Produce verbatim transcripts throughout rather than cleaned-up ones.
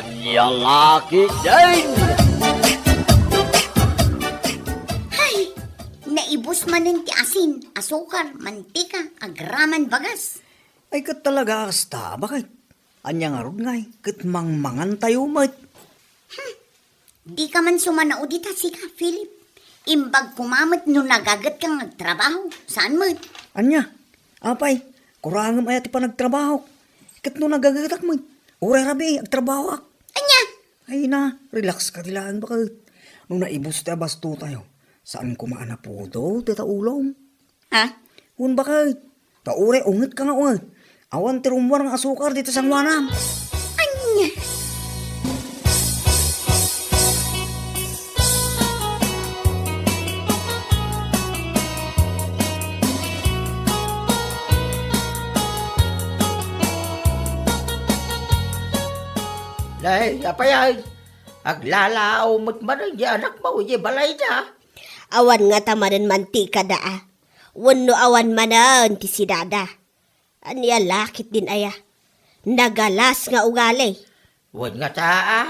Ania nga ketdin? Hay! Naibus manen ti asin, asukar, mantika, agraman bagas. Ay, ket talaga kasta, baket? Ania ngarud ngay, ket mangmangantayo met? Hmm. Dika man sumanao dita sika, Philip. Imbag koma met no nagagetka nga agtrabaho. Saan met? Ania? Apay, kurangem aya ti panagtrabaho? Ket no nagagetak met, uray rabii, agtrabahoak. Ania? Ay na, relax ka ti laeng, baket. No naibus ti abastotayo, saan koma a napudo ti taulom? Ha? Wen, baket. Ta uray ungetka nga unget. Awan ti rummuar nga asukar dita sangoanam. Ania? Nay, apay ay, aglalaaw met manen di anakmo idiay balayda. Awan ngata manen mantikada a. Wenno awan manen ti sidada. Ania la ketdin aya? Nagalas nga ugali. Wen ngata a,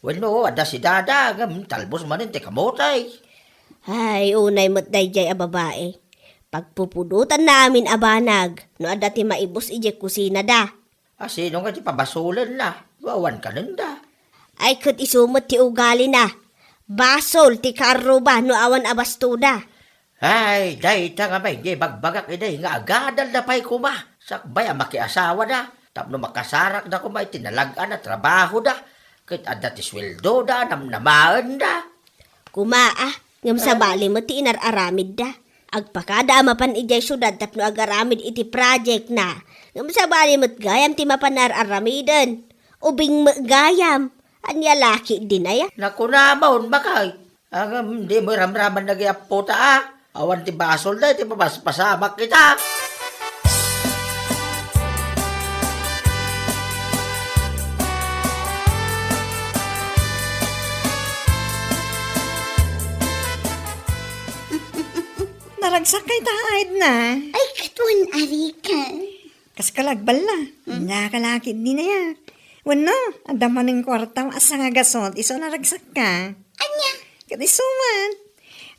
wenno adda sidada ngem talbos manen ti kamote. Ay, unay met daydiay a babai. Pagpupudotanna amin a banag no adda ti maibus idiay kusinada. A, sino nga ti pabasolenna no awan kanenda? Ay, ket isu met ti ugalina. Basol ti kaarruba no awan a bastoda. Ay, dayta nga may di bagbagak idi nga agadalda pay koma sakbay a makiasawada tapno makasarakda koma iti nalag-an a trabahoda ket adda ti sueldoda a namnamaenda. Koma a, ngem sabali met ti inar-aramidda. Agpakada a mapan idiay siudad tapno agaramid iti project na. Ngem sabali met gayam ti mapan ar-aramiden. Ubing met gayam. Ania la ketdin aya? Nakunamon, baket. Ngem dimo iramraman dagiti appota a. Awan ti basolda iti mapaspasamak ita. Naragsak kay ta, Edna. Ay, ket wen, Arika. Kas ka la agballa. Hmm? Nia ka la ketdin aya. Wenno, adda manen kuartam a sangagasut, isu a naragsakka. Ania? Ket isu met.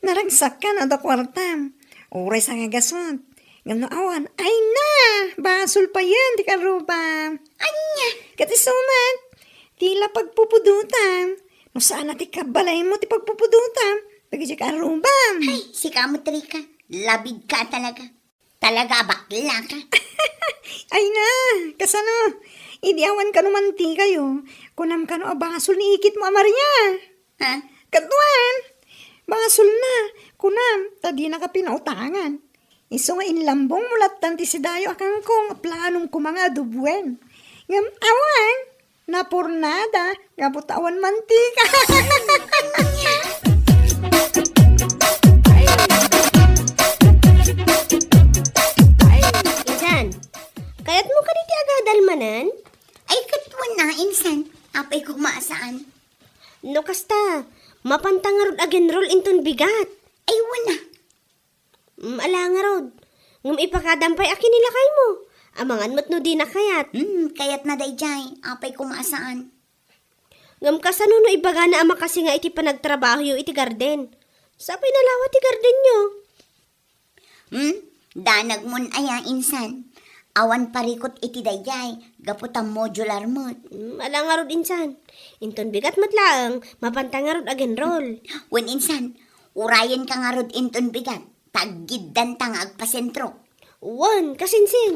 Naragsakka no adda kuartam. Uray sangagasut. Ngem no awan, ay na, basol payen ti kaarrubam. Ania? Ket isu met. Ti la pagpupudotam. No saan a ti kabalaymo ti pagpupudotam, dagiti kaarrubam. Ay, sika met, Rika. Labidka talaga. Talaga a bakla ka. Ay na, kasano? Idi awan kano mantikayo, kunam kano a basol ni ikitmo a Maria. Ha? Kaduan, basolna, kunam, ta dinaka pinautangan. Isu nga inlambongmo lattan ti sidayo a kangkong a planom koma nga adubuen. Ngem awan, napurnada, gapu ta awan mantika. Insan, kayatmo kadi ti agadal manen? Ay, ket wen a, insan. Apay koma a saan? No kasta, mapanta ngarud agenrol inton bigat. Ay, wen a. Mm, ala ngarud. Ngem ipakadam pay a kinilakaymo. Amangan met no dina kayat. Hmm, kayatna daydiay. Apay koma a saan? Ngem kasano no ibagana a makasinga iti panagtrabahoyo iti garden? Sapay nalawa ti gardenyo. Hmm? Danagmon aya, insan? Awan parikot iti daydiay, gapu ta modular met. Hmm, ala ngarud, insan. Inton bigat met laeng, mapanta ngarud agenrol. Wen, insan, urayenka ngarud inton bigat. Taggiddanta nga agpasentro. Wen, kasinsin.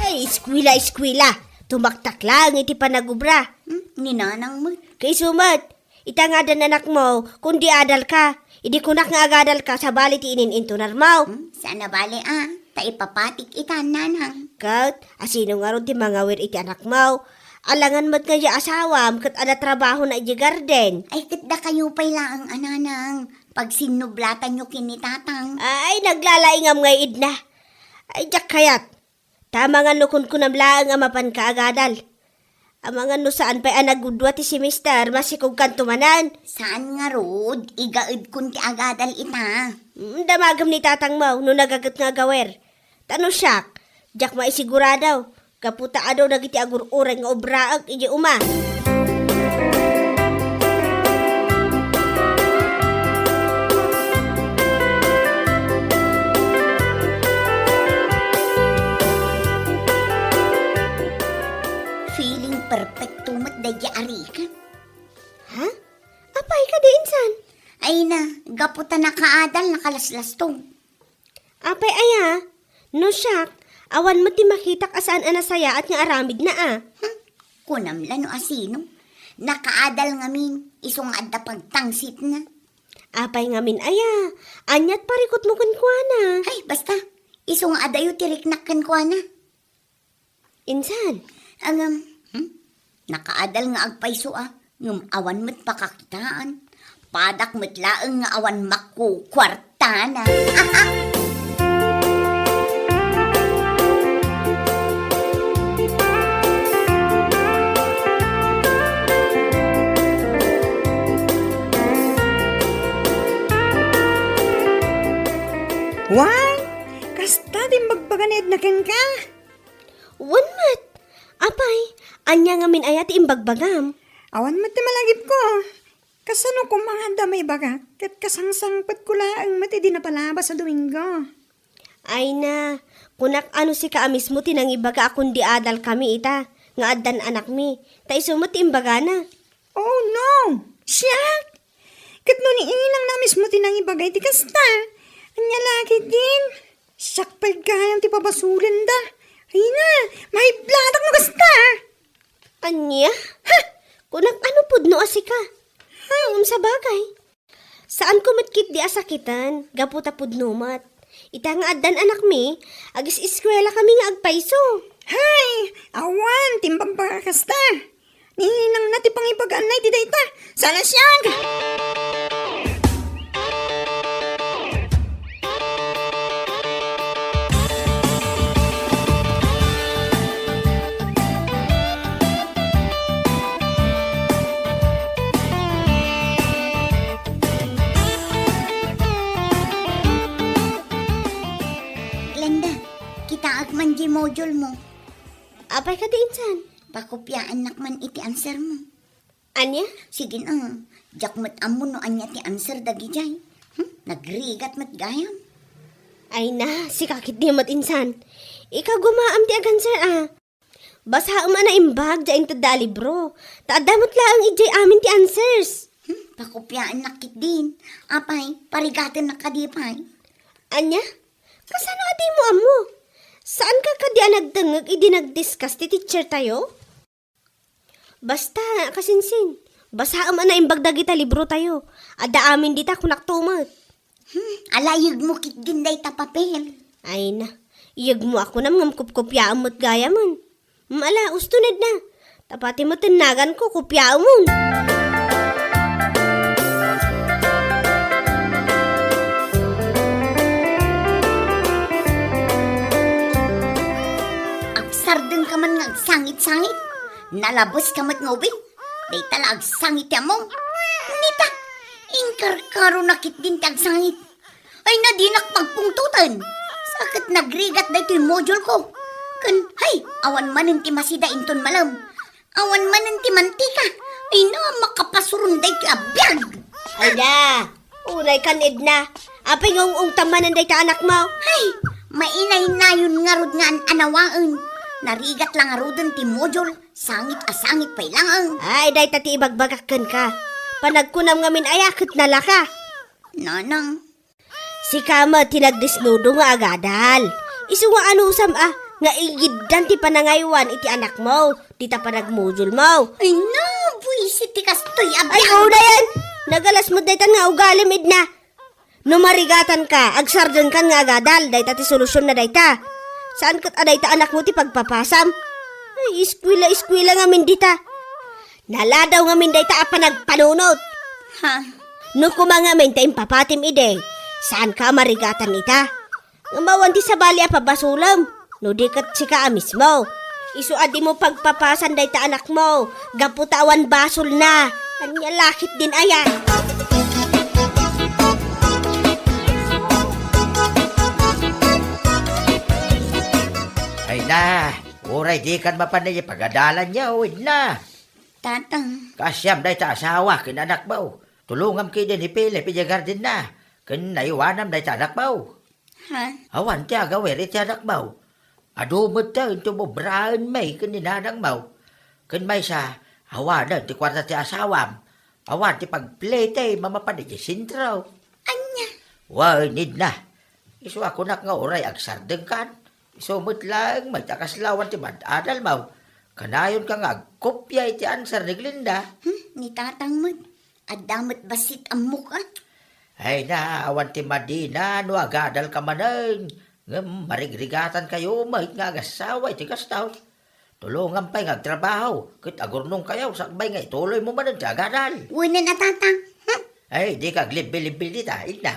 Ay, eskwela, eskwela. Tumaktak laeng iti panagubra. Hmm, ni nanang met. Kaisu met, ita nga addan anakmo, kundi adalka. Idi kunak nga agadalka, sabali ti inin-intunarmo. Hmm, saan a bale a, ta ipapatik ita, nanang. Ket, asino ngarud ti mangawir iti anakmo? Alangan met nga di asawam ket adda trabahona idiay garden. Ay, ket dakayo pay laeng a nanang, pagsinnublatanyo ken ni tatang. Ay, naglalaingam ngay, Edna. Ay, diak kayat. Ta amangan no kunkunam laeng a mapanka agadal. Amangan no saan pay a nagudua ti semester, masikogkanto manen. Saan ngarud, igaedkon ti agadal ita. Mm, damagem ni tatangmo no nagaget nga agawer. Ta no siak, diak maisigurado, gapu ta adu dagiti agur-uray nga obraek idiay uma. Feeling perfecto met daydiay a rigat. Ha? Apay kadi insan? Ay na, gapu ta nakaadal, nakalaslastog. Apay aya? No siak, awan met ti makitak a saan a nasayaat nga aramidna a. Hmm, kunam la no asino. Nakaadal ngamin, isu nga adda pagtangsitna. Apay ngamin aya? Aniat parikutmo kenkuana? Ay, basta, isu nga adayo ti riknak kenkuana. Insan? Ngem, hmm? Nakaadal nga agpayso a, ngem awan met pakakitaan. Padak met laeng nga awan makukuartana. Wan, kasta ti imbagbaga ni Edna kenka? Wen met. Apay, ania ngamin aya ti imbagbagam? Awan met ti malagipko. Kasano koma nga adda maibagak? Ket kasangsangpetko laeng met idi napalabas a Domingo. Ay na, kunak a no sika a mismo ti nangibaga a kundi adalkami ita, nga addan anakmi, ta isu met ti imbagana. Oh no! Siak? Ket no ni inang na mismo ti nangibaga iti kasta, ania la ketdin? Siak pay gayam ti pabasolenda. Ay na, maiblatak no kasta. Ania? Ha? Kunak a no pudno a sika. Ha, ngem sabagay. Saanko met ketdi a sakiten, gapu ta pudno met. Ita nga addan anakmi, agis-eskuelakami nga agpayso. Hay, awan ti imbagbaga kasta. Ni inangna ti pangibagaanna iti dayta. Saan a siak! Glenda, kitaek man diay module mo. Apay kadi insan? Pakopiaannak man iti answer mo. Ania? Sige na. Diak met ammo no ania ti answer dagidiay. Hmm? Nagrigat met gayam. Ay na, sika ketdi met insan. Ikaw gumaam ti ag-answer a. Basaem a naimbag diay intedda a libro. Ta adda met laeng idiay amin ti answers. Hmm? Pakopiaannak ketdin. Apay, parigatennak kadi pay? Ania? Kasano a dimo ammo? Saanka kadi a nagdengngeg idi nag-discuss ti teacher tayo? Basta, kasinsin, basaem a naimbag dagita librotayo. Adda amin dita, kunakto met. Hmm, ala, iyegmo ketdin dayta papel. Ay na, iyegmo a kunam ngem kopkopiaem met gayamen. Hmm, ala, usto, Edna. Tapati met ti naganko, kopiaemon. Agsardengka man nga agsangit-sangit. Nalabeska met nga ubing. Dayta la agsangit ti ammom. Nita, inkarkarona ketdin ti agsangit. Ay na, dinak pagpungtoten. Sa ket nagrigat daytoy module ko. Ken, hay, awan manen ti masida inton malem. Awan manen ti mantika. Ay na, makapasuron daytoy a biag. Ay na, unay kan Edna. Apay nga ung-ungtam manen dayta anakmo? Hay, mainaynayon ngarud nga an-anawaen. Narigat la ngaruden ti module. Sangit a sangit pay laeng. Ay, dayta ti ibagbagak kenka. Panagkunam ngamin aya ket nalaka. Nanang. Sika met ti nagdesnudo nga agadal. Isu nga anusam a, nga igiddan ti panangaywan iti anakmo, dita panagmodule mo. Ay na, buisit ti kastoy a biag. Ay, unayen! Nagalas met daytan nga ugalim, Edna. No marigatanka, agsardengkan nga agadal, dayta ti solusionna dayta. Saan ket a dayta anakmo ti pagpapasam? Ay, eskuela-eskuela ngamin dita. Naladaw ngamin dayta a panagpanunot. Ha? No koma ngamin ta impapatim idi, saanka a marigatan ita. Ngem awan ti sabali a pabasolem, no di ket sika a mismo. Isu a dimo pagpapasan dayta anakmo, gapu ta awan basolna. Ania la ketdin aya? Ah, uray dikan mapan idiay pagadalanyo, Edna. Tatang. Kaasiam dayta asawa ken anakmo. Tulongam ketdin ni Philip idiay gardenna. Ken naiwanam dayta anakmo. Ha? Awan ti agawir iti anakmo. Adu met ti intob obraen mi ken ni nanangmo. Ken maysa, awanen ti kuarta ti asawam. Awan ti pagpletem a mapan idiay sentro. Ania? Wen, Edna. Isu a kunak nga uray agsardengkan. Isu met laeng met a kasla awan ti mad-adalmo. Kanayonka nga agkopia iti answer ni Glenda. Hmm, ni tatang met. Adda met bassit ammok, a. Ay na, awan ti madina no agadalka manen. Ngem marigrigatankayo met nga agassawa iti kasta. Tulongam pay nga agtrabaho, ket agurnongkayo sakbay nga ituloymo manen ti agadal. Wenen a, tatang. Hmm. Ay, dika aglibbil-libbil dita, Edna.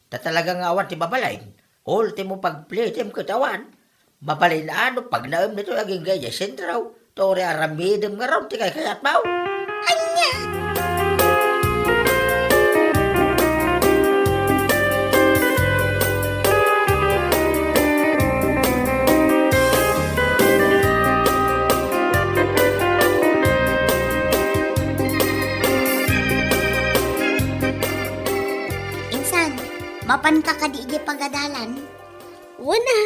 Ta talaga nga awan ti mabalin. Ultimo pagpletem ket awan. Mabalin a no pagnaem ditoy agingga idiay sentro, ta uray aramidem ngarud ti kaykayatmo. Ania? Insan, mapanka kadi idiay pagadalan? Wen a,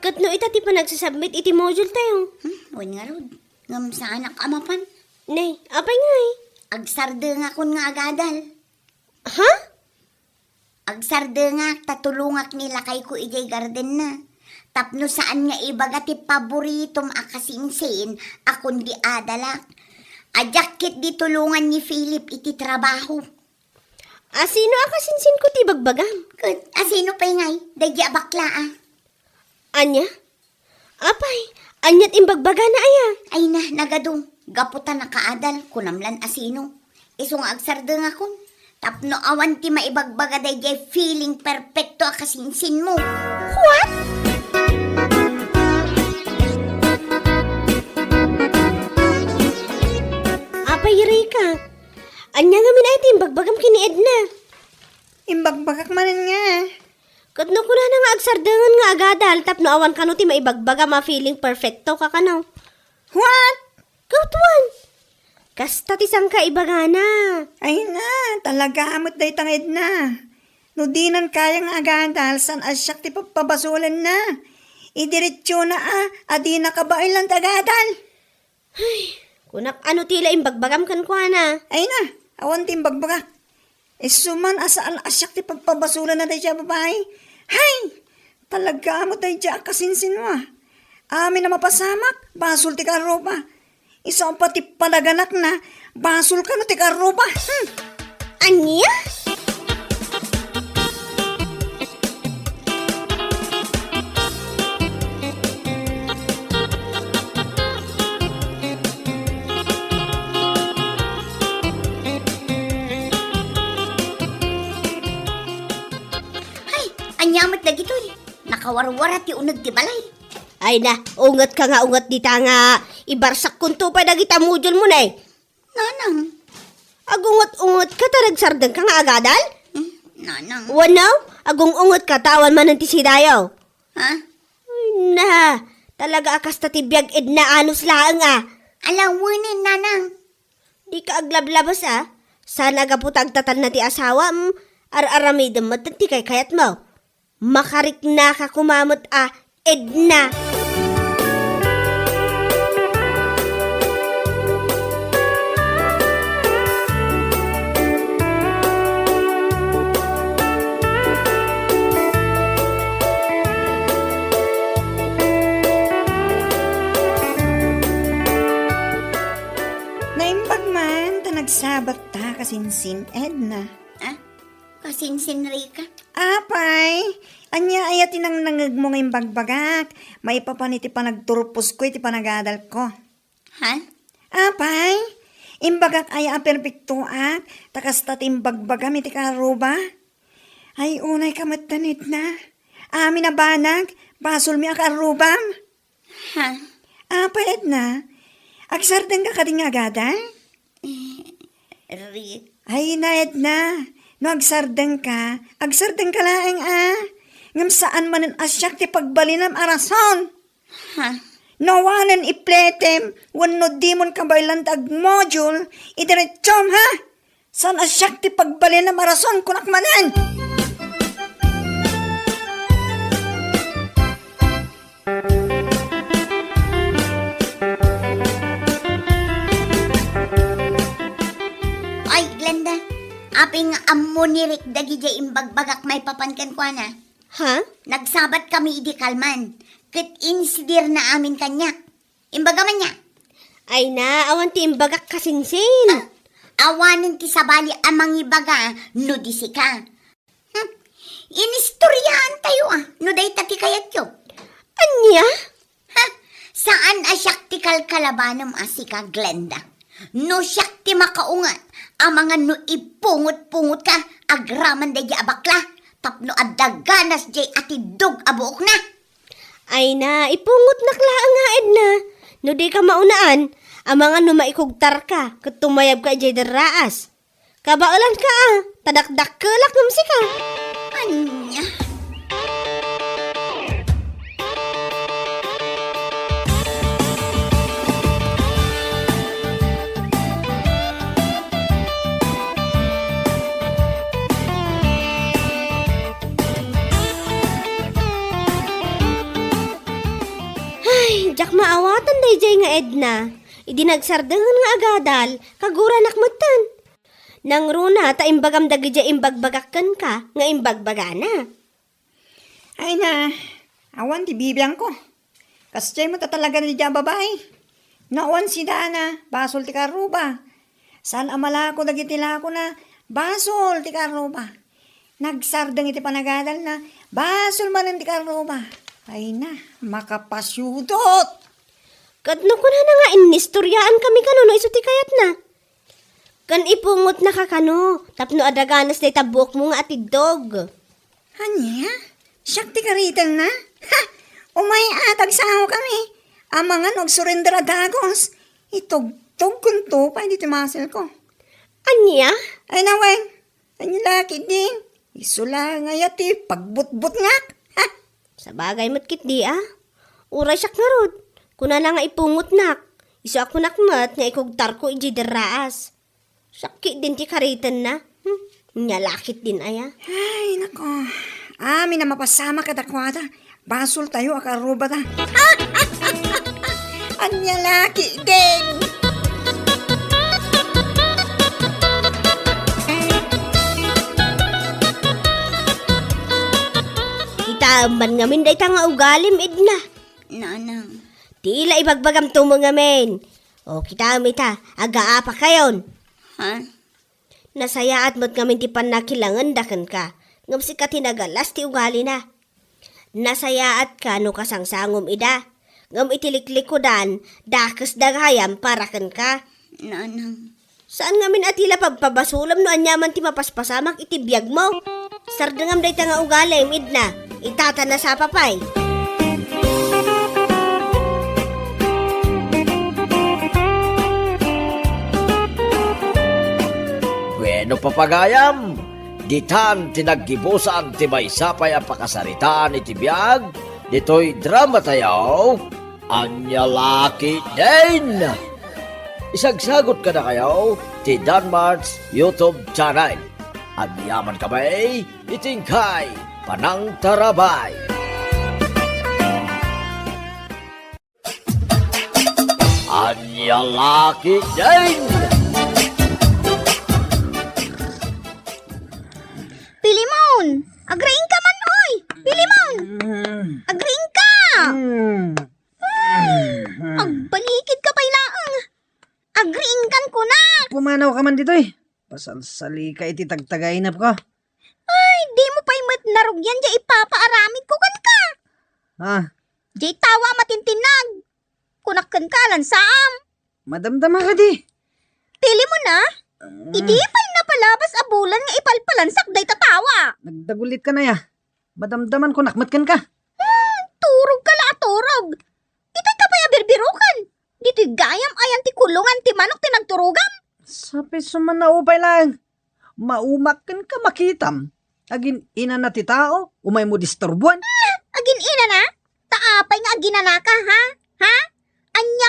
ket no ita ti panagsasubmit iti module tayo. Hmm, wen ngarud. Ngem saanak a mapan. Nay, apay ngay? Agsardengakon nga agadal. Ha? Agsardengak ta tulongak ni lakayko idiay gardenna. Tapno saan nga ibaga ti paboritom a kasinsin a kundi adalak. A diak ketdi tulongan ni Philip iti trabaho. Asino a kasinsinko ti ibagbagam? Ket asino pay ngay? Daydi a bakla a. Ania? Apay, aniat imbagbagana aya? Ay na, nagadu. Gapu ta nakaadal, kunam lan asino. Isu nga agsardengakon. Tapno awan ti maibagbaga daydiay feeling perfecto a kasinsinmo. What? Apay, Rika, ania ngamin ay ti imbagbagam ken ni Edna? Imbagbagak manen nga. Ket no kunana nga agsardengen nga agadal tapno awan kano ti maibagbagam a feeling perfecto kakano. What? Kautuan! Kasta ti sangka ibagana. Ay na, talaga met dayta nga Edna. No dinan kaya nga agadal, saan a siak ti papabasolenna. Idiretsona a, a dina kabaelan ti agadal. Ay, kunak ano ti la imbagbagam kenkuana. Ay na, awan ti imbagbagak. Isu man a saan a siak ti pagpabasolenna daydiay a babai. Hay! Talaga met daydiay a kasinsinmo a. Amin a mapasamak, basol ti karruba. Isu a pati panaganakna, basol kano ti karruba. Hmm. Ania? Ay, ania met dagitoy? Nakawarwara ti uneg ti balay. Ay na, ungetka nga unget dita nga ibarsakkonto pay dagita module mo, nay. Nanang. Agunget-ungetka ta nagsardengka nga agadal? Hmm, nanang. Wenno, agung-ungetka ta awan manen ti sidayo? Ha? Ay na, talaga a kasta ti biag Edna, anus laeng a. Ala, wenen, nanang. Dika aglablabas a. Saan a gapu ta agtatalna ti asawam, ar-aramidem met ti kaykayatmo. Makariknaka koma met a Edna. Naimbag man ta nagsabatta kasinsin, Edna. Ah? Kasinsin, Rika? Apay, ania aya ti nangnangegmo nga imbagbagak maipapan iti panagturposko iti panagadalko? Ha? Apay, imbagak aya a perpektoak, ta kasta ti imbagbagam iti karruba? Ay, unayka met, Edna. Amin a banag, basolmi a karrubam. Ha? Apay, Edna, agsardengka kadi nga agadal? Eh, Rit. Ay na, Edna, no agsardengka, agsardengka laeng a. Ngem saan manen a siak ti pagbalinam a rason. Ha? No awanen ipletem wenno dimon kabaelan ti agmodule, idiretsom, ha? Saan a siak ti pagbalinam a rason, kunak manen! Ay, Glenda, apay nga ammo ni Rick dagidiay imbagbagak maipapan kenkuana? Ha? Nagsabat kami idi kalman, ket insidirna amin kaniak. Imbaga man nia. Ay na, awan ti imbagak kasinsin. Ah, awanen ti sabali a mangibaga no di sika. Hmm. Inistoriaan tayo, ah, no dayta ti kayatyo. Ania? Ha? Saan a siak ti kalkalabanem a sika, Glenda? No siak ti makaunget, amangan no ipungot-pungotka agraman daydiay a bakla, tapno adda ganas diay atiddog a buokna. Ay na, ipungotnak laeng nga, Edna. No dika maunaan, amangan no maikugtarka ket tumayabka idiay derraas. Kabaelanka a, ta dakdakkelak ngem sika. Ania? Ay, diak maawatan daydiay nga Edna. Idi nagsardengen nga agadal, kaguranak metten. Nangruna ta imbagam dagidiay imbagbagak kenka nga imbagbagana. Ay na, awan ti bibiangko. Kasdiay met a talaga daydiay a babai. No awan sidana, basol ti karruba. Saan a malako dagiti lakona, basol ti karruba. Nagsardeng iti panagadalna, basol manen ti karruba. Ay na, makapasiudot! Ket no kunana nga inistoriaan kami kano no isu ti kayatna? Ken ipungotnaka kano, tapno adda ganas dayta buokmo nga atiddog. Ania? Siak ti karitenna? Ha! Umay a, tagsango kami. Amangan no agsurrender a dagus, itugtogkonto pay ditoy muscle-ko. Ania? Ay, nawen. Ania la ketdin? Isu la nga aya ti pagbutbutngak. Ha! Sabagay met ketdi a. Uray siak ngarud, kunana nga ipungotnak. Isu a kunak met nga ikugtarko idiay derraas. Siak ketdin ti karitenna. Hmm, ania la ketdin aya? Ay, nako. Amin a mapasamak kadakuada. Basoltayo a karrubata. Ania la ketdin? Kitaem man ngamin dayta nga ugalim, Edna. Nanang. Ti la ibagbagam tumo ngamin. O, kitaem ita, agaapakayon. Ha? Nasayaat met ngamin ti pannakilangenda kenka, ngem sika ti nagalas ti ugalina. Nasayaatka no kasangsangom ida, ngem iti liklikudan, dakesda gayam para kenka. Nanang. Saan ngamin a ti la pagpabasolem no aniaman ti mapaspasamak iti biagmo. Sardengam dayta nga ugalim, Edna. Itata nasapa pay. Bueno, papagayam, ditan ti naggibusan ti maysa pay a pakasaritaan iti biag ditoy dramatayo. Ania la ketdin? Isagsagot kadakayo ti Danmart's YouTube channel. Agyamankami iti inkay panangtarabay. Ania la ketdin? Pilimon! Agriingka man, oy! Pilimon! Agriingka! Agbalikidka pay laeng. Agriingkan kunak! Pumanawka man ditoy. Pasalsalika iti tagtagainepko. Ay, dimo pay met narugian diay ipapaaramidko kenka. Ha? Diay tawa a matintinnag. Kunak kenka, lansaam. Madamdama kadi. Pilimon a? Ah. Idi pay napalabas a bulan nga ipalpalansak dayta tawa. Nagdagulitka aya? Madamdaman kunak met kenka. Hmm, turogka la a turog. Ditoyka pay a birbiroken. Ditoy gayam ayan ti kulongan ti manok ti nagturogam. Sapay suman a upay laeng. Maumak kenka makitam. Agin-inana ti tao, umaymo disturbuan. Ah, agin-inana? Ta apay nga aginanaka, ha? Ha?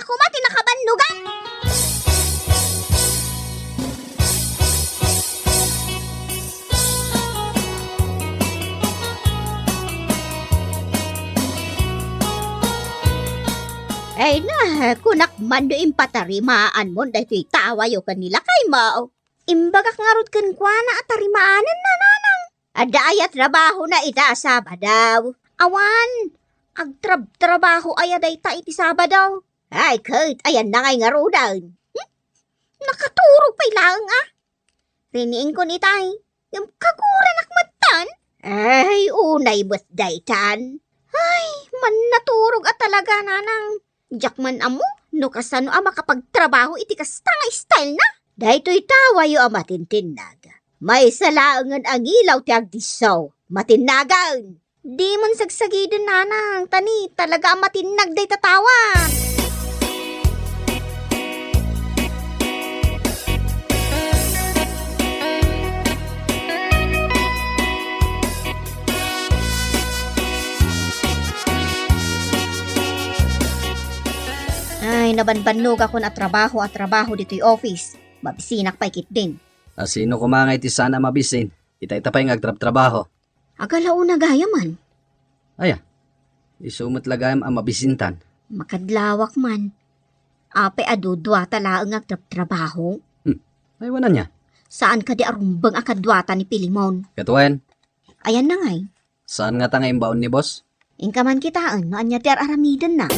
koma ti nakabannogan. Ay na, kunak man no impatarimaanmon daytoy tawayo ken ni lakaymo. Imbagak ngarud kenkuana a tarimaanenna, nanang. Adda aya trabahona ita a Sabado? Awan, agtrabtrabaho aya dayta iti Sabado? Ay, ket ayanna ngay ngaruden? Hmm? Nakaturog pay laeng a. Riniingkon itay, ngem kaguranak metten. Ay, unay met daytan. Ay, mannaturog a talaga, nanang. Diak man ammo no kasano a makapagtrabaho iti kasta nga style na. Daytoy tawayo a matintinnag. Maysa laengen a ngilaw ti agdisso. Matinnagen. Dimon sagsagiden, nanang, ta ni talaga a matinnag dayta tawa. Ay, nabanbannogakon a trabaho a trabaho ditoy office. Mabisinak pay ketdin. A sino koma nga iti saan a mabisin? Ita, ita pay nga agtrabtrabaho. Agalauna gayam man. Aya, isu met la gayam a mabisintan. Makadlawak man. Apay a duduata laeng nga agtrabtrabaho? Hmm. Ay, wen ania? Saan kadi a rumbeng a kaduata ni Pilimon? Ket wen? Ayanna ngay. Saan ngata nga imbaon ni boss? Inka man kitaen no ania ti ar-aramidenna.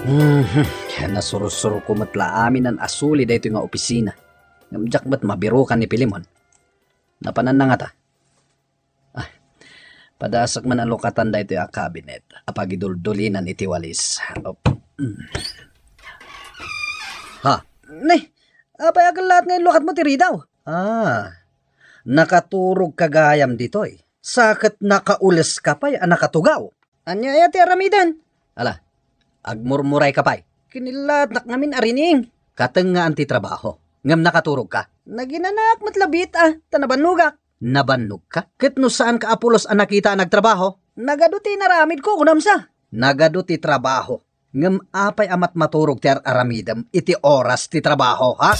Mhm. Nasursuro met la amin a nasuli daytoy nga opisina. Ngem diak met mabirukan ni Pilimon. Napananna ngata? Ah, padasek man a lukatan daytoy a cabinet a pagiduldulinan iti walis. Op. Mm. Ha? Ne, apay a kellaat nga inlukatmo ti ridaw? Ah, nakaturogka gayam ditoy. Sa ket nakauleska pay a nakatugaw. Ania aya ti aramiden? Ala, agmurmurayka pay. Kinillaatnak ngamin a rining. Katengngaan ti trabaho. Ngem nakaturogka. Naginanak met la biit a, ta nabannogak. Nabannogka? Ket no saanka a pulos a nakita a nagtrabaho? Nagadu ti inaramidko, kunam sa. Nagadu ti trabaho. Ngem apay a matmaturog ti ar-aramidem iti oras ti trabaho, ha?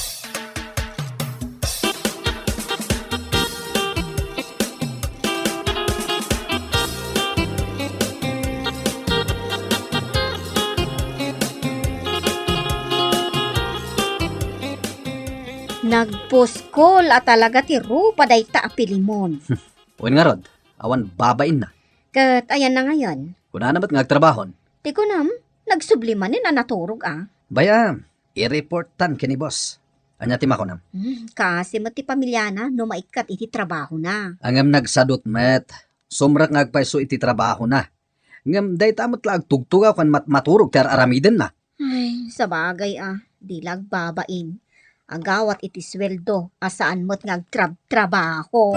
Nagpuskol a talaga ti rupa dayta a Pilimon. Wen ngarud, awan babainna. Ket ayanna ngayen? Kunana met nga agtrabahon. Ti kunam, nagsubli manen a naturog a. Bay-am, i-reporttan ken ni boss. Ania ti makunam? Hmm, kaasi met ti pamiliana no maikkat iti trabahona. Ngem nagsadut met. Sumrek nga agpayso iti trabahona. Ngem dayta met la agtugtugaw ken mat-, maturog ti ar-aramidenna. Ay, sabagay a, di la agbabain. Agawat iti sueldo a saan met nga agtrab-trabaho.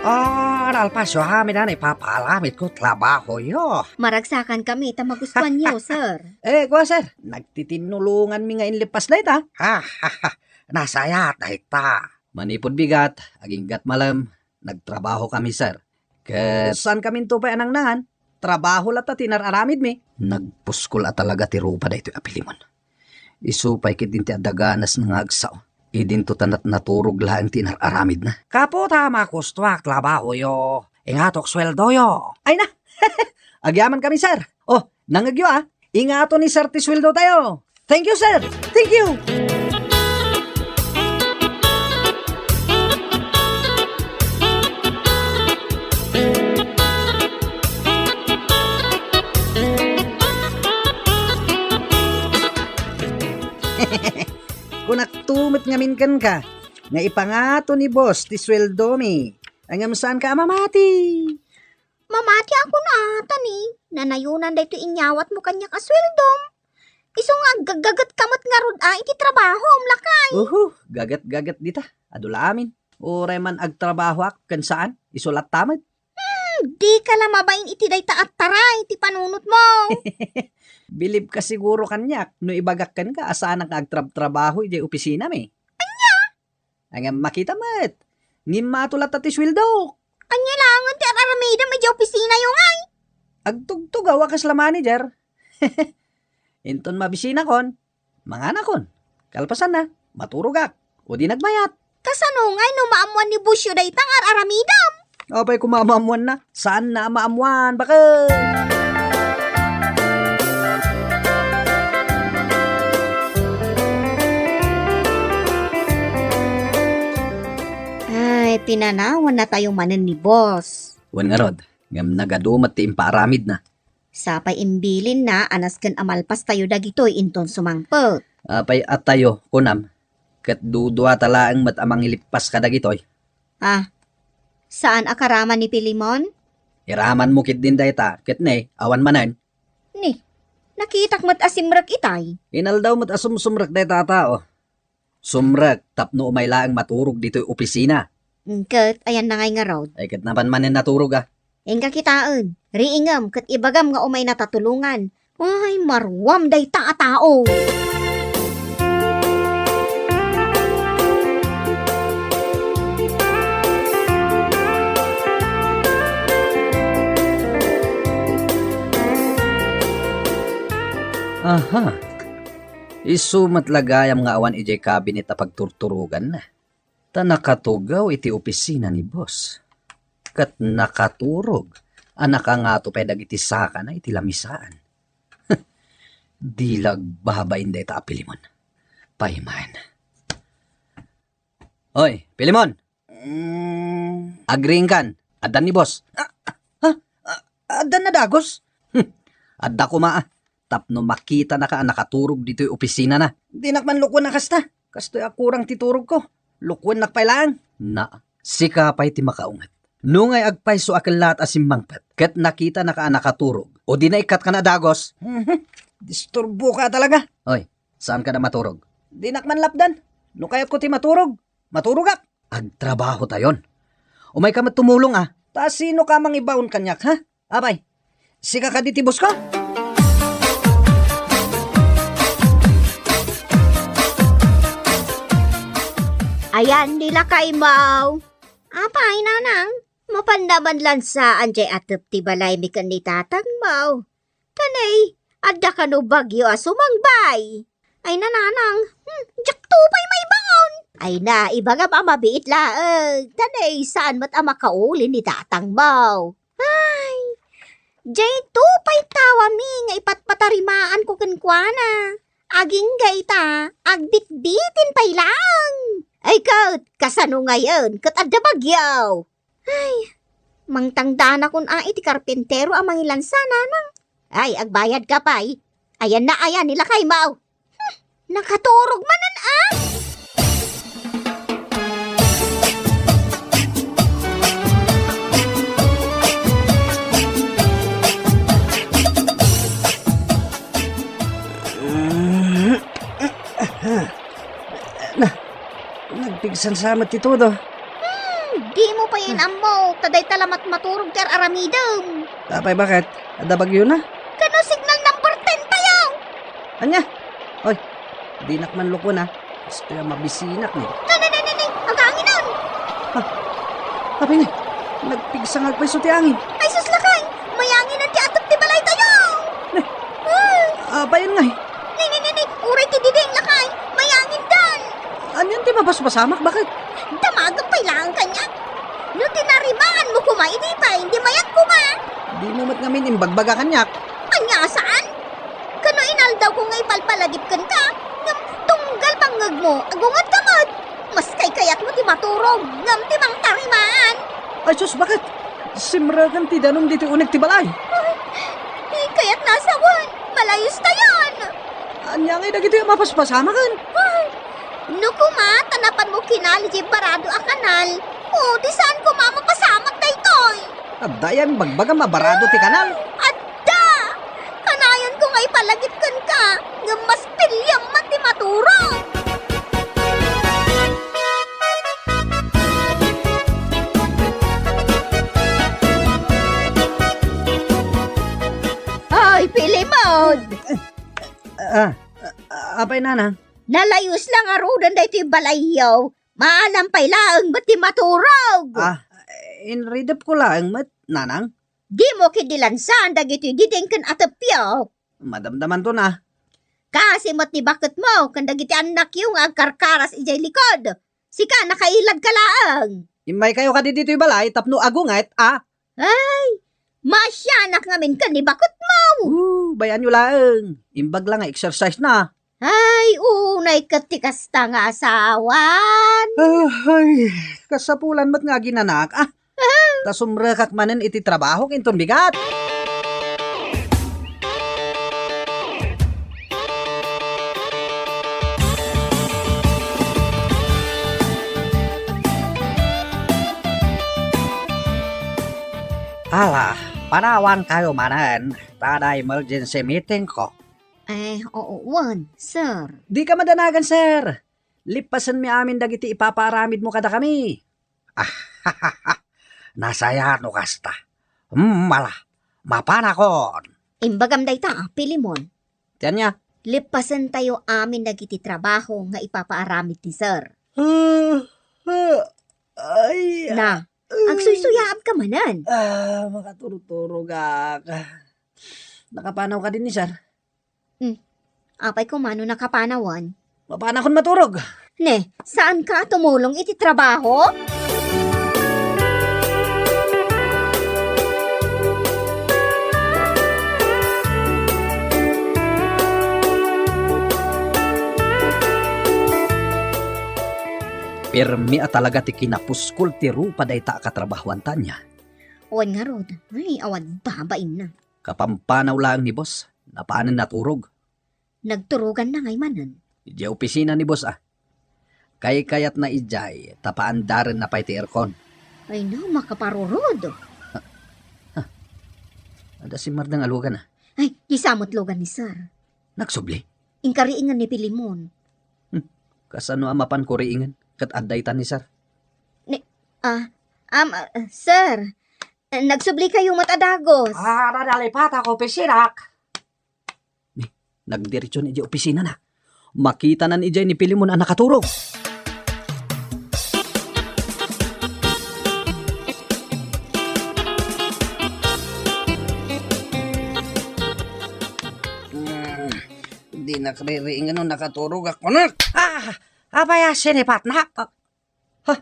Ah, nalpasyo amin a naipapaaramid ko trabahoyo. Maragsakan kami ta magustuanyo, sir. Eh, kua, sir, nagtitinnulonganmi nga inlepas dayta. Ha, ha, ha. Nasaya dayta. Manipud bigat, aginggat malem, nagtrabaho kami, sir. Ket saan kaminto pay a nangnangan? Trabaho latta ti inar-aramidmi. Nagpuskol a talaga ti rupa daytoy a Pilimon. Isu pay ketdin ti adda ganas nga agsao. Idinto ta nat-, naturog laeng ti inar-aramidna. Kapo ta makustuak trabahoyo. Ingatok sueldoyo. Ay na! Agyaman kami, sir. Oh, nangegyo, ah. Ingato ni sir ti sueldo tayo. Thank you, sir. Thank you. Kunakto met ngamin kenka, nga ipangato ni boss ti sueldomi. Ngem saanka a mamati. Mamati a kuna, ta ni, nanayonan daytoy inyawatmo kaniak a sueldom. Isu nga aggaggagetka met ngarud a iti trabahom, lakay. Uhu, gaget-gaget dita. Adu la amin. Uray man agtrabahoak ken saan, isu latta met. Hmm, dika la mabain iti dayta a taray ti panunotmo. Bilib ka siguro kaniak no ibagak kenka a saanak nga agtrabtrabaho idiay opisinami. Ania? Ngem makita met. Ngimmato latta ti sueldok. Ania laengen ti ar-aramidem idiay opisinayo ngay? Agtugtugaw a kasla manager. Inton mabisinakon, manganakon. Kalpasanna, maturogak. O di nagmayat. Kasano ngay no maammoan ni bossyo dayta nga ar-aramidem? Apay koma maammoanna? Saanna a maammoan, baket! Ay, pinanawannatayo manen ni boss. Wen ngarud, ngem nagadu met ti impaaramidna. Sapay imbilinna a nasken a malpastayo dagitoy inton sumangpet. Apay a tayo, kunam, ket duduata laeng met a mangilippas kadagitoy. Ah, saan a karaman ni Pilimon? Iramanmo ketdin dayta, ket ne, awan manen. Ni, nakitak met a simrek itay. Inaldaw met a sumsumrek dayta a tao. Sumrek tapno umay laeng maturog ditoy opisina. Ket ayanna ngay ngarud? Ay, ket napan manen naturog, a. Inka kitaen, riingem ket ibagam nga umaynata tulongan. Ay, maruam dayta a tao. Aha. Isu met la gayam nga awan idiay kabinet a pagturturoganna. Ta nakatugaw iti opisina ni boss. Ket nakaturog a nakangato pay dagiti sakana iti lamisaan. Di la agbabain dayta a Pilimon. Paymaen. Oy, Pilimon! Mm. Agriingkan, addan ni boss. Ah, ah, ah, addan a dagos? Hmm, adda koma, a, tapno makitanaka a nakaturog ditoy opisinana. Dinak man lukuen a kasta. Kastoy a kurang ti turogko. Lukuennak pay laeng. Na, sika pay ti makaunget. Nungay agpayso a kellaat a simmangpet, ket nakitanaka a nakaturog, o di naikkatka a dagos? Mhm. Disturboka talaga. Oy, saanka a maturog? Dinak man lapdan. No kayatko ti maturog, maturogak. Agtrabahotayon. Umayka met tumulong, a. Ta sinoka a mangibaon kaniak, ha? Apay, sika kadi ti boss ko? Ayan ni lakay mo. Apay, nanang, mapanda man lansaan jay atep ti balaymi ken ni tatang mo. Tanay, adda kano bagyo a sumangbay? Ay, nanang, hmm, diak to pay maibaon. Ay na, ibagam a mabiit laeng. Tanay, saan met a makauli ni tatang mo? Ay, jay to pay tawami nga ipatpatarimaan ko kenkuana. Agingga ita, agbitbitin pay laeng. Ay ket, kasano ngayen ket adda bagyo? Ay, mangtangdanakon a iti karpintero a mangilansa, nanang. Ay, agbayadka pay. Ayanna, ayan ni lakay mo. Hmm, nakaturog manen, a. Na, nagpigsan sa met ti todo. Hmm, dimo pay ammo, ta dayta la met maturog ti ar-aramidem. Apay, baket? Adda bagyona? Kano signal number ten tayo? Ania? Oy, dinak man lukuen, a. Kastoy a mabisinak, ne. Ne, ne, ne, ne, ne, aganginan! Ha? Apay, ne, nagpigsa nga agpayso ti angin. Ay, sus, lakay! Mayanginan ti atep ti balay tayo! Ne. Ay! Apay, ngay? Ne, ne, ne, ne, uray ti diding, lakay! Mayangindan! Anian ti mabasbasamak, baket? Damagem pay laeng kaniak. No tinarimaanmo koma, idi pay, di mayat koma. Dimo met ngamin imbagbaga kaniak. Ania, saan? Kano inaldawko nga ipalpalagip kenka, ngem tunggal bangngegmo, agunget ka met. Mas kaykayatmo ti maturog, ngem ti mangtarimaan. Ay, sus, baket? Simreken ti danum ditoy uneg ti balay. Ay, kayatna a sawen, malayustayon. Ania ngay dagitoy a mapaspasamak? Ay, no koma, ta napanmo kinali diay barado a kanal, o, di saan koma a mapasamak daytoy. Adda yan, bagbagam a barado ti kanal. Adda! Kanayonko nga ipalagip kenka, ngem mas piliam met ti matu- Ah, apay, nanang? Nalayos la ngaruden daytoy balayyo. Maalam pay laeng met ti maturog. Ah, inridepko laeng met, nanang. Dimo ketdi lansaan dagitoy diding ken atepyo. Madamdamanton a. Kaasi met ni baketmo ken dagiti annakyo nga agkarkaras idiay likod. Sika, nakailadka laeng. Immaykayo kadi ditoy balay tapno agunget a. Ay, maasianak ngamin ken ni baketmo. Uh, bay-anyo laeng. Imbag la nga exercise na. Ay, unay ket ti kasta nga asawan. Ah, ay, kasapulan met nga aginanak. Ah, ta sumrekak manen iti trabahok inton bigat. Ala, panawankayo manen, ta adda emergency meeting ko. Eh, oo, wen, sir. Dika madanagan, sir. Lippasenmi amin dagiti ipapaaramidmo kadakami. Ah, nasaya no kasta. Hmm, ala, mapanakon. Imbagam dayta, Pilimon. Ti ania? Lippasentayo amin dagiti trabaho nga ipapaaramid ni sir. Ah, ah, ay, Na, ah, agsuysuyaabka manen. Ah, makaturturogak. Nakapanaw kadi ni sir? Hmm. Apay koma no nakapanawan? Mapanakon maturog. Ne, saanka a tumulong iti trabaho? Pirmi a talaga ti kinapuskol ti rupa dayta a katrabahoan, Tania. Wen ngarud, ay, awan babainna. Kapampanaw laeng ni boss, napanen naturog. Nagturoganna ngay manen. Idiay opisina ni boss, ah. Kaykayatna idiay, ta paandarenna pay ti aircon. Ay no, makaparurod. Adda simmardeng a lugan, ah. Ay, kisa met lugan ni sir. Nagsubli? Inkariingen ni Pilimon. Hmm, kasano a mapan kuriingen? Ket adda ita ni sir. Ni, ah, am, ah, sir, nagsubli kayo met a dagos. Ah, nalipatako, pisirak. Ni, nagdiretso na idiay opisina na. Makita nan idiay ni Pilimon a nakaturog. Hmm, di nakririingen no nakaturog ako na. Ah, apay a sinipatnak? Ha?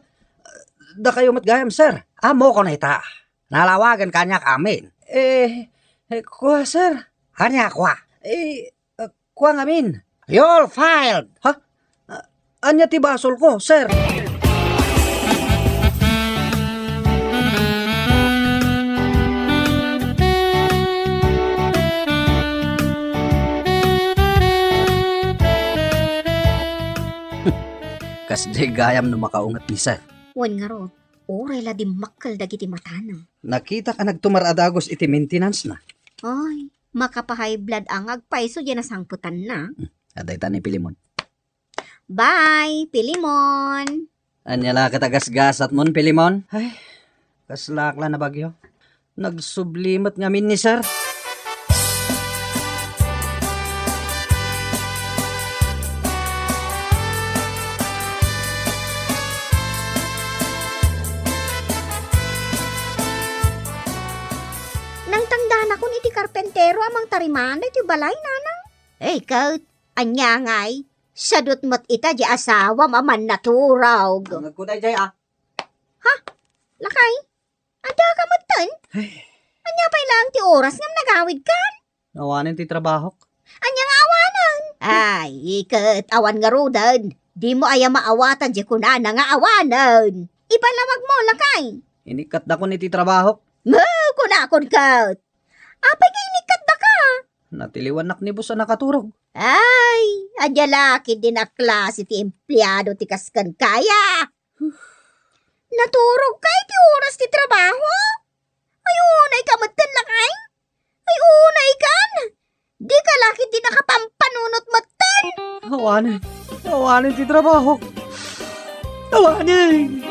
Dakayo met gayam, sir. Ammokon ita. Nalawagan kaniak amin. Eh, eh, kua, sir. Ania kua? Eh, eh, kua ngamin. You're fired. Ha? Ah, ania ti basolko, sir? Kasdiay gayam no makaunget ni sir. Wen ngarud, uray la dimmakkel dagiti matana. Nakitak a nagtumar a dagus iti maintenance na. Ay, makapa-high blood a nga agpayso diay nasangpetanna. Hmm, adda ita ni Pilimon. Bye, Pilimon. Ania la ket a gasgasatmon, Pilimon? Ay, kaslaak la a bagyo. Nagsubli met ngamin ni sir. Nangtangdanakon iti karpentero a mangtarimaan daytoy balay, nanang. Ay, ket, ania ngay? Sadut met ita diay asawam a mannaturog. Ang agkuday jay, ah. Ha? Lakay? Adda ka metten? Ay. Ania pay laeng ti oras ngem nagawidkan? Awanen ti trabahok. Ania nga awanen? Ay, iket awan ngaruden. Dimo aya maawatan diay kunana nga awanen. Ipalawagmo, lakay. Inikkatdakon iti trabahok. Mo, kunakon ket. Apay nga inikkatdaka? Natiliwannak ni boss a nakaturog. Ay, ania la ketdin a klase ti empleado ti kas kenka aya? Naturogka iti oras ti trabaho? Ay, unayka metten, lakay? Ay, unaykan? Dika la ketdi nakapampanunot metten? Awanen. Awanen ti trabaho. Awanen.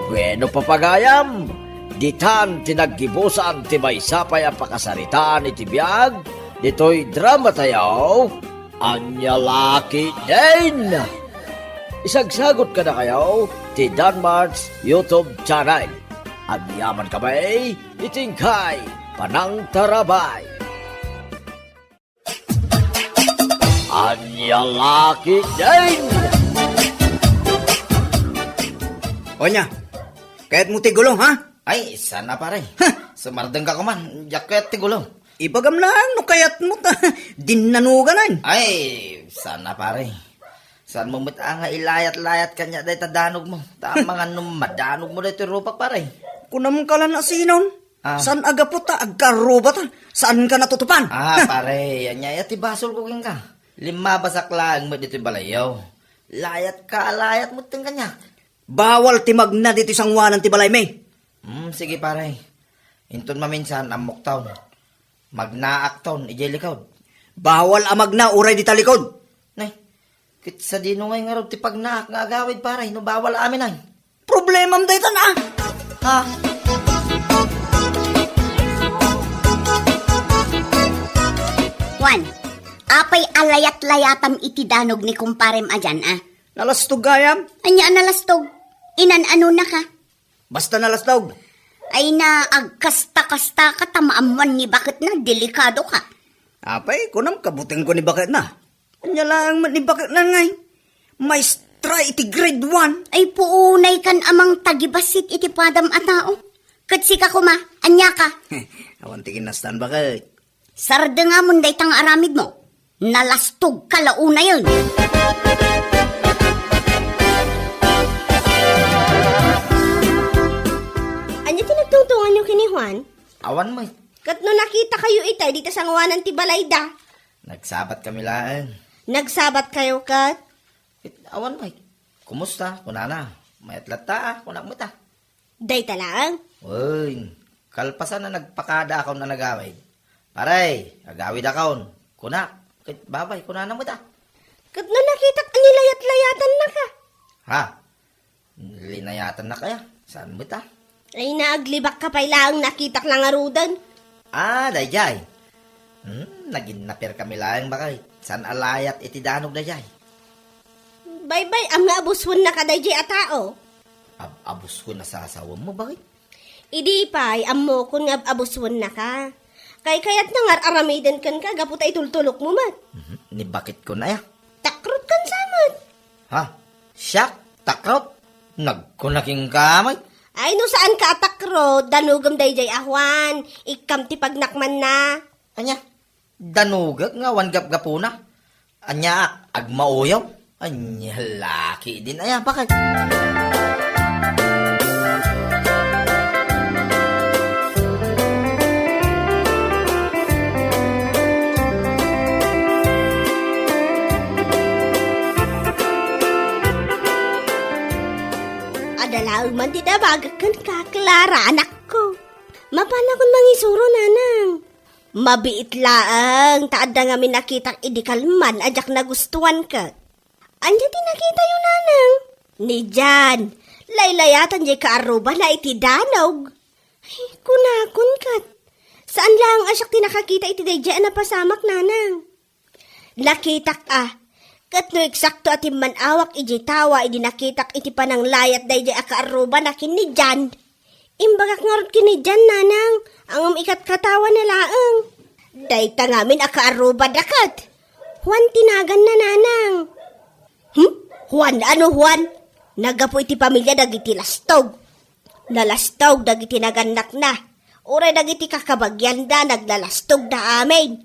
Bueno, papagayam, ditan ti naggibusan ti maysa pay a pakasaritaan iti biag ditoy dramatayo, Ania La Ketdin. Isagsagut kadakayo ti Danmart's YouTube channel. Agyaman kami iti inkay panangtarabay. Ania La Ketdin. Ania, kayatmo ti gulong, ha? Ay, saan a, pare. Ha? Sumardeng ka koma, diak kayat ti gulong. Ibagam laeng no kayatmo ta dinnanuganan. Ay, saan a, pare. Saanmo met a nga ilayat-layat kaniak dayta danogmo. Ta amangan no madanogmo daytoy rupak, pare. Kunam ka la no sinon. Ah. Saan a gapu ta agkarrubata? Saanka natutupan? Ah, pare, ania aya ti basolko kenka? Limmabasak laeng met ditoy balayyo. Layatka a layat metten kaniak. Bawal ti magna ditoy sangoanan ti balaymi. Hmm, sige, pare. Inton maminsan, ammokton. Magnaakton idiay likod. Bawal a magna uray dita likod. Nay, ket sadino ngay ngarud ti pagnaak nga agawid, pare, no bawal amin ay? Problemam daytan, a. Ha? Juan, apay a layat-layatam iti danog ni kumparem a dian, a? Nalastog gayam. Ania a nalastog? Inan-anonaka? Basta nalastog. Ay na, agkasta-kastaka ta maammoan ni baketna, delikadoka. Apay, kunam kabutengko ni baketna. Ania laeng met ni baketna ngay? Maestra iti grade one. Ay, puunay kan amang tagibassit iti padam a tao. Ket sika koma, ania ka? Awan ti kinastan, baket. Sardengamon dayta nga aramidmo. Nalastogka la unayen. Ania ti nagtungtunganyo ken ni Juan? Awan met. Ket no nakitakayo itay dita sangoanan ti balayda? Nagsabatkami laeng. Nagsabatkayo ket? Ket awan met. Kumusta? Kunana. Mayat latta, kunak met a. Dayta laeng? Wen, kalpasan a nagpakadaakon a nagawid. Pare, agawidakon. Kunak, ket babay, kunana met a. Ket no nakitak a nilayat-layatannaka? Ha? Linayatannaka aya? Saan met a? Ay na, aglibakka pay laeng nakitak la ngaruden. Ah, daydiay. Hmm, naginnaperkami laeng baket. Saan a layat iti danog daydiay? Baybay-am nga abuswennaka daydiay a tao. Ab-, abuswen a sasawammo, baket? Idi pay, ammokon nga ab-, abuswennaka. Kaykayatna nga ar-aramiden kenka gapu ta itultulokmo met. Mhm. Ni baketkon aya? Takrot kan sa met. Ha? Siak? Takrot? Nagkuna kenka met. Ay, no saanka a takrot, danogem daydiay a Juan, ikkam ti pagnakmanna. Ania? Danogek nga awan gapgapuna? Aniaak, agmauyaw? Ania la ketdin aya, baket? Adda laeng man ti nabagek kenka, Clara, anakko. Mapanakon mangisuro, nanang. Mabiit laeng ta adda ngamin nakitak idi kalman a diak nagustuan ket. Ania ti nakitayo, nanang? Ni Jan, laylayatan diay kaarrubana iti danog. Ay, kunakon ket. Saan laeng a siak ti nakakita iti daydiay a napasamak, nanang. Nakitak a. Ket no eksakto a timman-awak idiay tawa idi nakitak iti pananglayat daydiay a kaarrubana ken ni Jan. Imbagak ngarud ken ni Jan, nanang, ngem ikatkatawana laeng. Dayta ngamin a kaarrubada ket. Juan ti naganna, nanang. Hmm? Juan? Ano Juan? Naggapu iti pamilia dagiti lastog. Nalastog dagiti nagannakna. Uray dagiti kakabagianda, naglalastogda amin.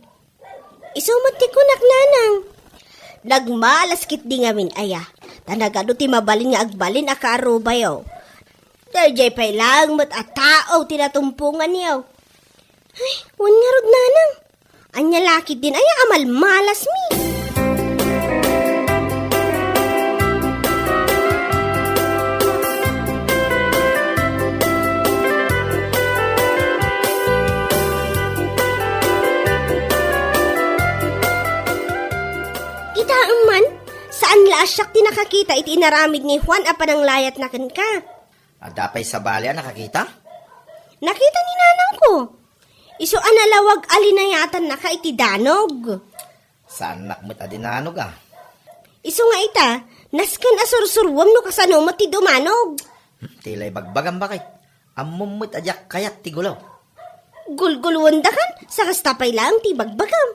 Isu met ti kunak, nanang. Nagmalas ketdi ngamin aya, ta nagadu ti mabalin nga agbalin a kaarrubayo. Daydiay pay laeng met a tao ti natumponganyo. Ay, wen ngarud, nanang. Ania la ketdin aya a malmalasmi? Kitaem man, saan la a siak ti nakakita iti inaramid ni Juan a pananglayatna kenka. Adda pay sabali a nakakita? Nakita ni nanangko. Isu a nalawag a linayatannaka iti danog. Saannak met a dinanog, a. Isu nga ita, nasken a sursuruem no kasano met ti dumanog. Hmm, ti la ibagbagam, baket. Ammom met a diak kayat ti gulaw. Gulguluendakan, sa kasta pay laeng ti ibagbagam.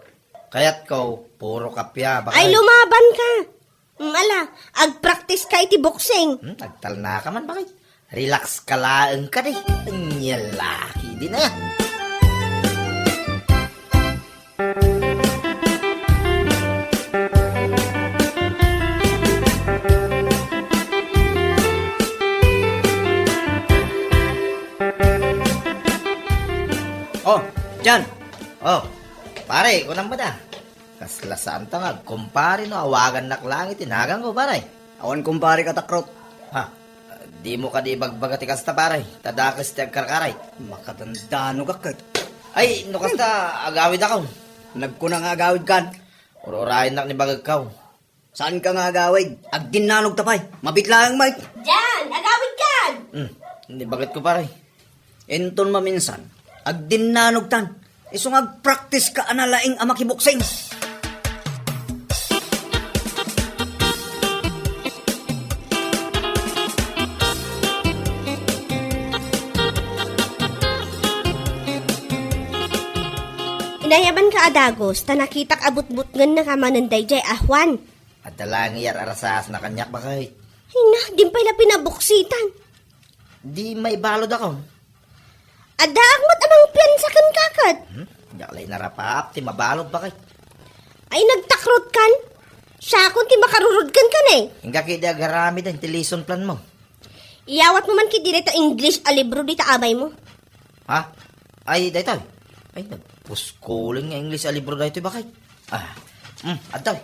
Kayatko, puro kappia, baket. Ay, lumabanka. Mm, ala, agpractice ka iti boxing. Hmm, agtalnaka man, baket. Relax ka laeng kadi. Anya laki din, a. Oh, Jan. Oh, pare, kunam met a. Kasla saanta nga agkumpare no awagannak laeng iti naganko, pare. Awan kumpare ka, Takrot. Ha? Dimo kadi ibagbaga ti kasta, pare. Ta dakes ti agkarkaray. Makadandanogak ket. Ay, no kasta, agawidakon. Nagkuna nga agawidkan. Ur-urayennak ni bagekkaw. Saanka nga agawid? Agdinnanogta pay. Mabit laeng, Mike. Jan, agawidkan! Hmm, ni bagetko, pare. Inton maminsan, agdinnanogtan. Isu nga agpractice ka a nalaing a makiboksing. Inayabanka a dagus, ta nakitak a butbutngennaka manen daydiay a Juan. Adda laeng iyar-arasasna kaniak, baket. Ay na, dimpay la pinabuksitan. Di maibalud ako. Addaak met a mangpiansa kenka ket. Hmm? Diak la inarapaap ti mabalud, baket. Ay, nagtakrot kan? Siakon ti makarurod kenka, ne. Inka kidi agaramiden ti lesson plan mo. Iyawat mo man kidi dayta English a libro dita abay mo. Ha? Ay, daytoy. Ay, nagpuskulen nga English a libro daytoy, baket. Ah, hmm, adtoy.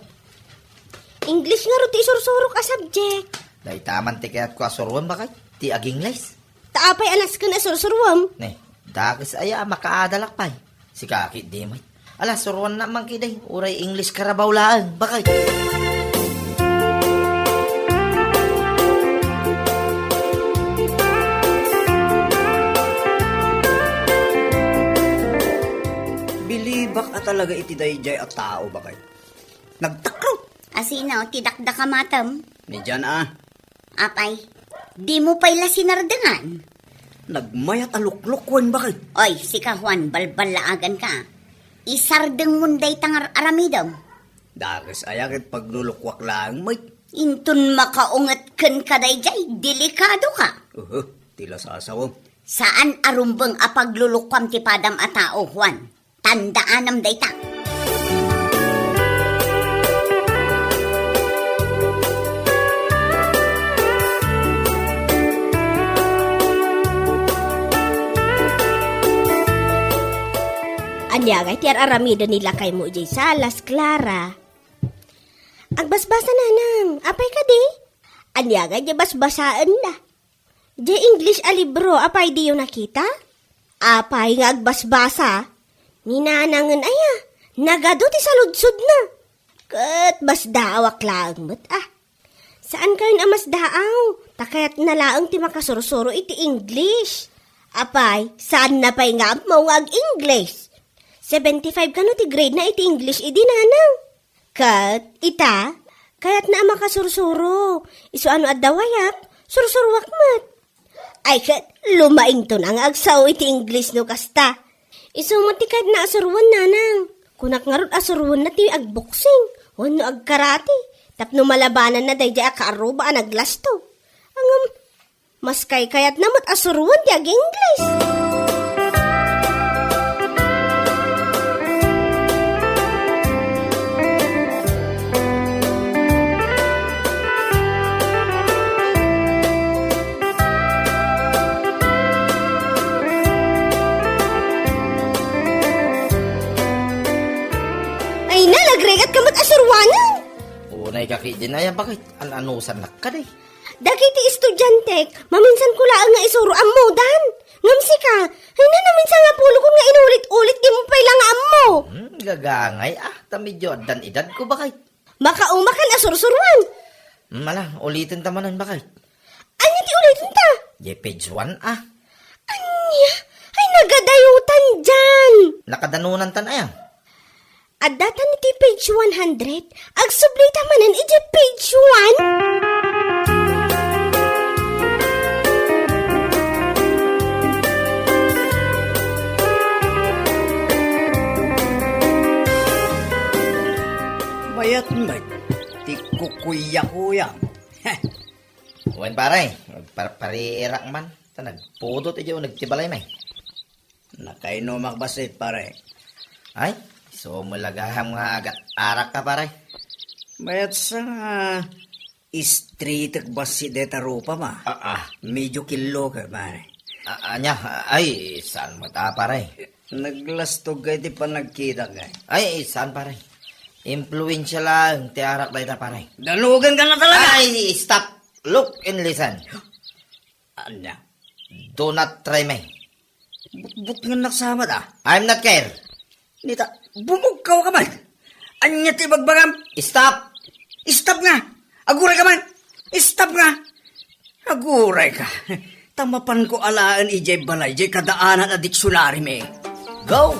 English ngarud ti isursurok a subject. Dayta man ti kayatko a suruem, baket. Ti ag-English. Ta apay a nasken a sursuruem? Ne, dakes aya a makaadalak pay. Sika ketdi met. Ala, suruannak man ketdi, uray English Carabao laeng, baket. Bilibak a talaga iti daydiay a tao, baket. Nagtakrot. A sino ti dakdakamatem? Ni Jan a. Apay, dimo pay la sinardengan? Nagmayat a luklukuen, baket. Oy, sika, Juan, balballaaganka. Isardengmon dayta nga ar-aramidem. Dakes aya ket paglulukuak laeng met. Inton makaunget kenka daydiay, delikadoka. Uhu, ti la sasawem. Saan a rumbeng a paglulukuam ti padam a tao, Juan. Tandaanam dayta. Ania ngay ti ar-aramiden ni lakaymo idiay salas, Clara? Agbasbasa, nanang. Apay kadi? Ania ngay ti basbasaenna? Diay English a libro, apay diyo nakita? Apay nga agbasbasa? Ni nanangen aya, nagadu ti saludsodna. Ket masdaawak laeng met a. Saankayon a masdaaw, ta kayatna laeng ti makasursuro iti English. Apay, saanna pay nga ammo nga ag-English? Seventy-five kano ti grade na iti English idi, nanang? Ket ita, kayatna a makasursuro. Isu a no adda wayak, sursuroak met. Ay ket, lumaington a nga agsao iti English no kasta. Isu met ti kayatna a suroen, nanang. Kunak ngarud a suroenna ti agboksing wenno agkarate tapno malabananna daydiay a kaarruba a naglasto. Ngem, maskay kayatna met a suroen ti ag-English. Ay na, nagrigat ka met a suruanen. Unay ka ketdin aya, baket. An-anusannak kadi. Dagiti estudiantek, maminsan ko laeng nga isuro ammodan. Ngem sika, ay na, naminsan nga pulokon nga inulit-ulit, dimo pay la nga ammo. Hmm, gagangay, a, ta medio addan edadko, baket. Makaumakan a sursuruan. Hmm, ala, ulitenta manen, baket. Ania ti ulitenta? Diay page one, a. Ania? Nakadanonantan aya? Adda ta iti page one hundred. Agsublita manen iti page one. Mayat met ti kukuya-kuyam. Wen, pare, par-, pariirak man. Ta nagpudot idiay uneg ti balay, may. Nakainumak bassit, pare. Ay, sumulagaham nga agat-arak ka, pare. Mayat sa nga istritek bassit deta rupa, ma. Ah, ah. Medyo killo ka, pare. Ah, anya, ay, saan mo ta, pare? Naglastog ka iti panagkita ka. Ay, saan, pare? Impluensya lang ti arak dayta, pare. Danugan ka na talaga! Ay, stop! Look and listen. Anya? Do not try me. Butbutngennak sa amat, ah. I'm not care. Nita, bumugkaw ka man. Anya ti bagbagam? Stop! Stop nga! Aguray ka man! Stop nga! Aguray ka! Ta mapan ko alaen idiay balay, diay kadaanan a diksyonari mi. Go!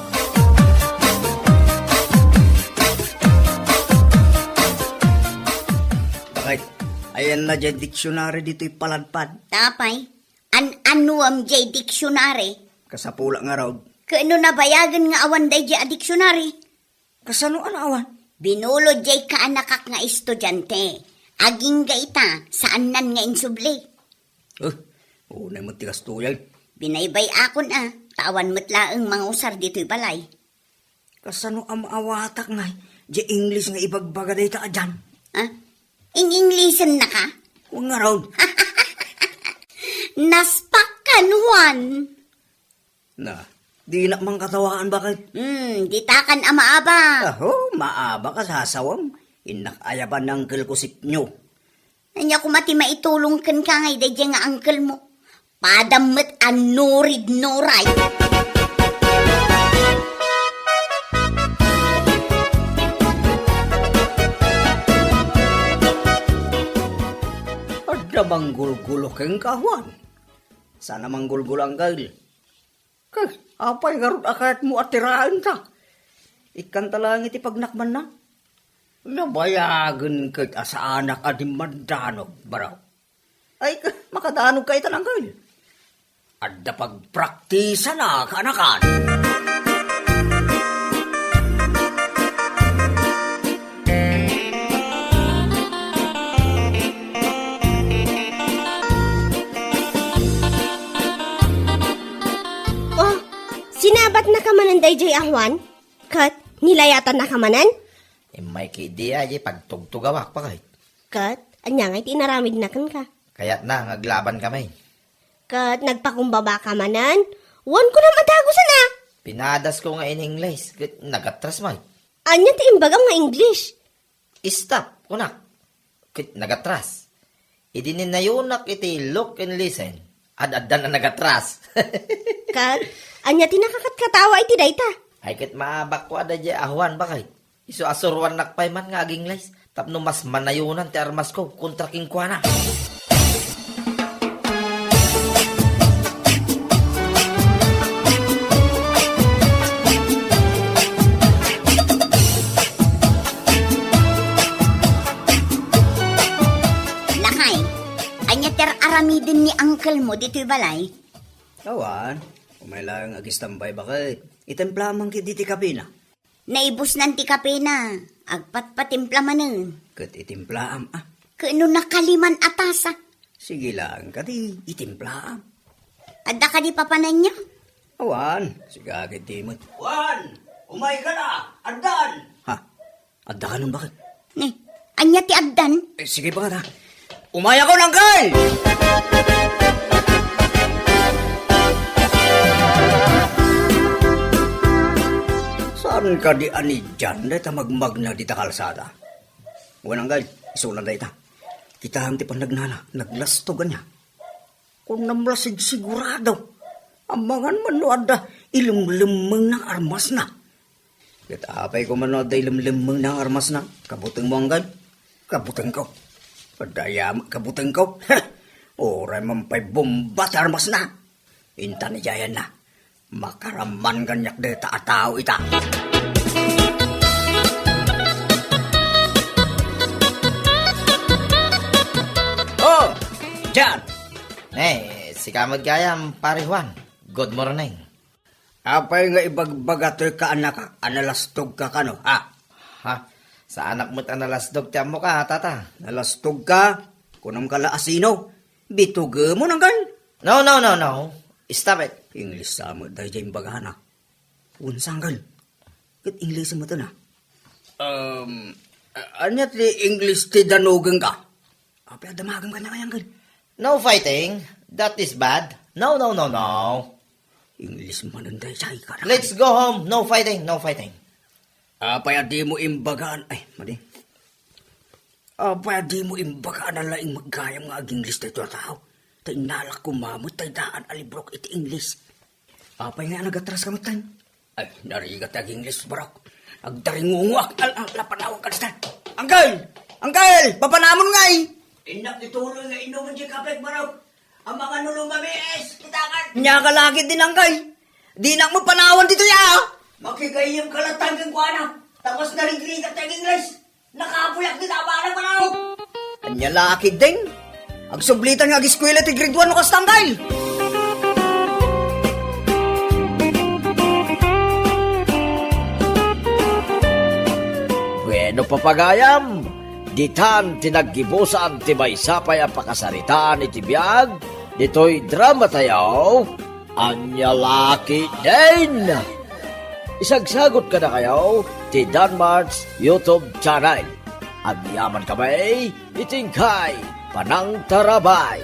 Bakit? Ayan na diay diksyonari ditoy paladpad. Tapay, an-anuam diay diksyonari? Kasapulak ngarud. Ket no nabayagen nga awan daydiay a diksyonari? Kasano a naawan? Binulod diay kaanakak nga estudiante. Agingga ita, saannan nga insubli. Eh, unay met ti kastoy. Binaybay-akon a, ta awan met laeng mangusar ditoy balay. Kasano a maawatak ngay, diay English nga ibagbaga dayta a diyan? Ah? Ing-Englishennaka? Wen ngarud. Naspak kan Juan. Na, dinak man katawaan, bakit? Hmm, ditakan a maaba. Aho, maaba ka, sasawam. Innak ayaban ni uncle ko sipnyo. Ania koma ti maitulong kenka ngay daydiay nga uncle mo? Padam met a nurid nuray. Adda manggulgulo kenka, Juan? Saan a manggulgulo, uncle. Ket apay ngarud a kayatmo a tiraenta? Ikkanta laeng iti pagnakmanna. Nabayagen ket a saanak a dimmandanog, baro. Ay, ket makadanogka ita, uncle. Adda pagpraktisanak, kaanakan. Oh, sinabatnaka manen daydiay a Juan? Ket nilayatannaka manen? Immay ketdi a, diay pagtugtugawak, bakit? Ket ania ngay ti inaramidna kenka? Kayatna nga aglabankami. Ket nagpakumbabaka manen? Wen, kunam a dagusen a! Pinadasko nga in-English, ket nagatras met. Ania ti imbagam nga English? Stop, kunak. Ket nagatras. Idi ninayonak iti look and listen, ad-addan a nagatras. Ket, ania ti nakakatkatawa iti dayta? Ay, ket maabakko a daydiay a Juan, bakit? Isu a suruannak pay man nga aginglays tapno mas manayonan ti armasko kontra kenkuana. Lakay, ania ti ar-aramiden ni uncle mo ditoy balay? Awan, umay laeng agistambay, bakit? Itimplaam man ketdi ti kapena. Naibusnan ti kapena, agpatpatimpla manen. Ket itimplaam, ah. Ket no nakaliman a tasa? Sige laeng kadi, itimplaam. Adda kadi papananyo? Awan, siga ketdi met. Juan, umay ka na, addan! Ha? Adda kanon, bakit? Ni, ania ti addan? Eh, sige, bakit, ha? Umayakon, uncle! Saan kadi a ni John dayta magmagna dita kalsada? Wen, uncle, isu la dayta. Kitaem ti pannagnana, naglastog ania. Kunam la sigsigurado. Amangan man no adda ilemlemmengna nga armasna. Ket apay koma no adda ilemlemmengna nga armasna? Kabutengmo, uncle? Kabutengko. Adda aya met kabutengko. Uray man pay bomba ti armasna. Intan idiayanna. Makaramman kaniak dayta a tao ita. Oh, John! Eh, sika met gayam, Pare Juan. Good morning. Apay nga ibagbaga toy kaanakak a nalastogka kano, ha? Ha? Saanak met a nalastog ti ammoka, Tata. Nalastogka? Kunam ka la a sino? Bitugemon, anggal? No, no, no, no. Stop it. English sa met daydiay imbagana. Unsa, anggal? Ket English met na. Um, a-, ania ti English ti danugengka? Apay a damagem kaniak, anggal? No fighting. That is bad. No, no, no, no. English manen daydiay, kanak. Let's go home. No fighting, no fighting. Apay a dimo imbagaan, ay, madi. Apay a dimo imbagaan a laing met gayam nga ag-English daytoy a tao? Ta innalak koma met tay daan a librok iti English. Apay nga nagatraska metten? Ay, narigat ti ag-English, barok. Agdaringungoak, al-, al-, lapanawan ka, Angkel! Angkel! Papanamon ngay! Innak ti tuloy nga inuman ti kape, barok. Ang mga nulong mamiis, kita ka. Nya ka lagi din, Angkel. Dinak mo panawan ditoy, a. Makigayyem ka lang tanggang kuana. Tapos narigrigat ti ag-English. Nakabuyak ti tabanang manok! Ania la ketdin? Agsublitan nga ageskuela ti grade one no kasta, Angkel! Bueno, papagayam, ditan ti naggibusan ti maysa pay a pakasaritaan iti biag ditoy drama tayo. Ania la ketdin? Isagsagot kadakayo ti Danmart's YouTube channel. Agyaman kami iti inkay panangtarabay.